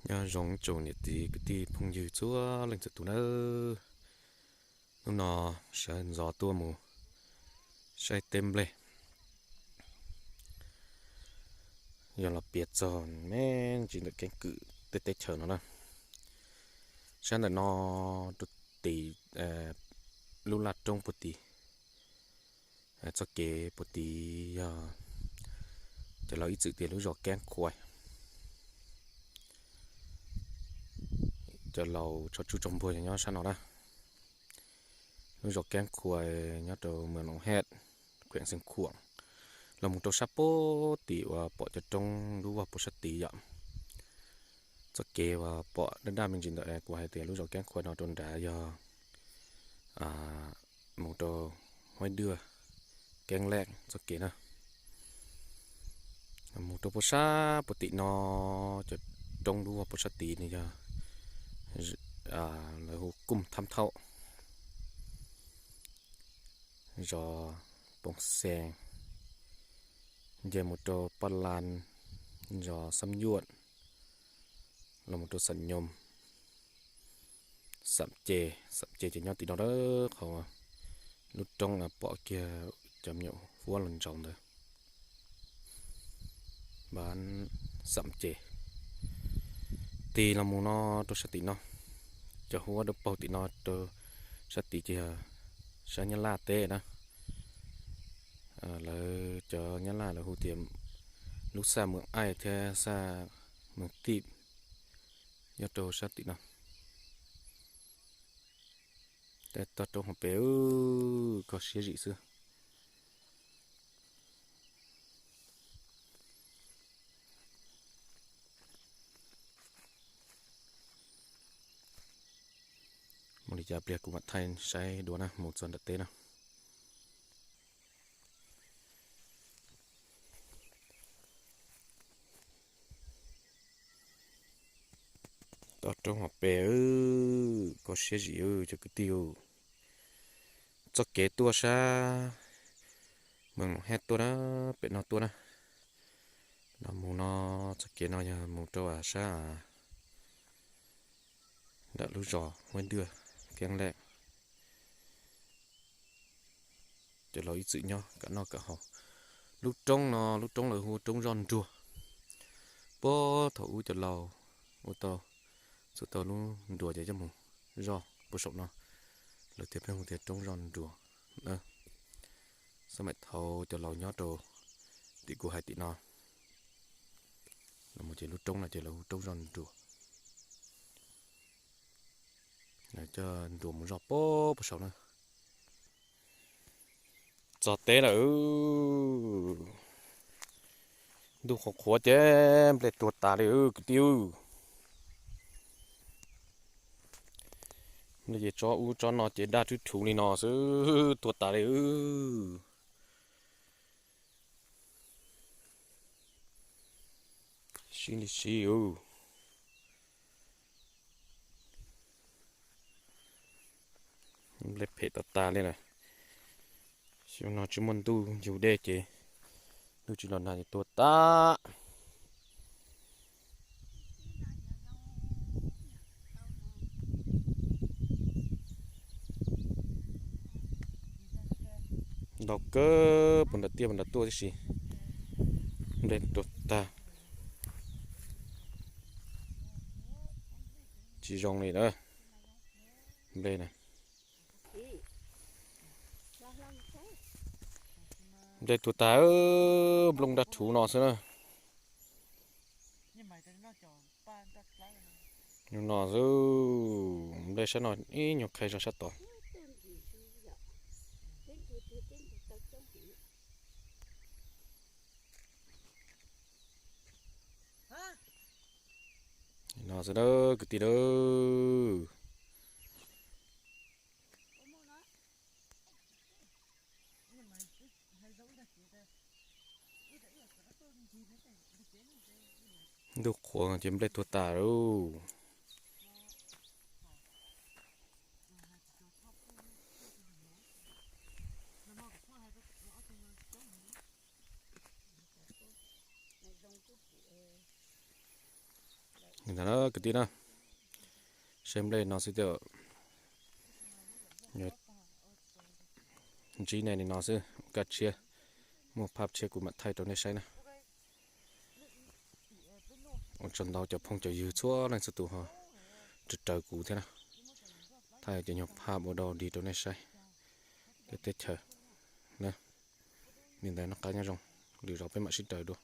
Nyob zoo tsoom niam txiv kwv tij phooj ywg txhua leej txhua tus nawb. Hnub no sawv ntxov tuaj mus saib teb nplej. Yog los piav txog me ntsis ntawm keeb kwm tej teb chaws no na. Sab ntawm no rau tim lub laj roob puag tim, txoj kev puag tim yog cov laus ib txwm tias lub zos Keeb Khuais. Cov laus tso tsuj tso npuag yog nyob sab no na. Lub zos Keeb Khuais nyob rau Moos Loos Hej, khueem Xeev Khuam. Los mus rau sab puag tim uas pom cov roob lub vag puag sab tid yom. Txoj kev uas pom daj daj me ntsis ntawm kuv hais tias lub zos Keeb Khuais no rau nrad yog mus rau Huaib Dwaj, Keeb Lej txoj kev na. Mus rau puag sab puag tim no, cov roob lub vag puag sab tid no yog lawv hu Kooj Thab Thaub, zos Poos Xees, nce mus rau Paj Las, zos Xab Yuaj, los mus rau Xam Nyoos, Xam Ces, Xam Ces ces nyob tim no, qhov lub roob pom kiag cov me nyuam huab los ntsaus ntawd. Npab Xam Ces. Tig los mus no rau sab tim no, cov huab dawb paug tim no rau sab tid ces yog sab Nyab Laj teb na. Lawv cov Nyab Laj lawv hu tias lub xaj Moos Aij thiab xaj Moos Tij, nyob rau sab tim no. Toj roob hauv pes, kho siab zim xwb. Mus li cas pliag kuv mam thaij saib dua na, mus txog nram teb na. Toj roob hauv pes, kho siab zim cov kwv tij. Txoj kev tuaj sab Moos Loos Hej tuaj na, pem no tuaj na. No mus no, txoj kev no yog mus rau sab nram lub zos Huaib Dwaj, Keeb Lej. Cov laus ib txwm nyob kam noj kam haus. Lub roob no, lub roob lawv hu roob zoj nruas. Puag thaum ub cov laus ua tau, txua tau lub nruas ces coj mus zoj puag saum no, lawv thiaj pheej hu tias roob zoj nruas. Xab maim thaud cov laus nyob rau tim kuv hais tim no, los mus ces lub roob no ces lawv hu roob zoj nruas. Coj nruas mus zoj puag puag saum na. Txog teb lawm. Ntuj qhuav qhuav ces nplej tuag tas li kwv tij. Nplej ces tsob ub tsob no ces daj rhuv rhuv li no xwb tuag tas li. Sib li sib. Nplej phem tas tas li lawm. Xyoo no tsis muaj ntuj yug dej ces ntuj tsis los nag ces tuag tas. Ntau kawg, puag nram tiaj puag nram tuaj tib si. Nplej tuag tag. Tsis zoo li na. Nplej na. Nplej tuag tag, nplooj daj rhuv no xwb na. No xwb, nplej sab no ib nyuag qhe zog sab tod. No xwb na kwv tij na. Ntuj qhuav ces nplej tuag tas lauj. Ntawd na kwv tij na, saib nplej no xwb thiab, ntsib nej li no xwb, kaj tshiab, muaj phaj tshiab kuv mam thaij rau nej saib na. Ua tsaug ntau cov phooj cov ywg txhua leej txhua tus ho raws kuv thiab na, thaij cov nyuag phaj ua dog dig rau nej saib. Cov teb chaws na, li ntawd noj qab nyob zoo, lwm zaus peb mam sib raws dua.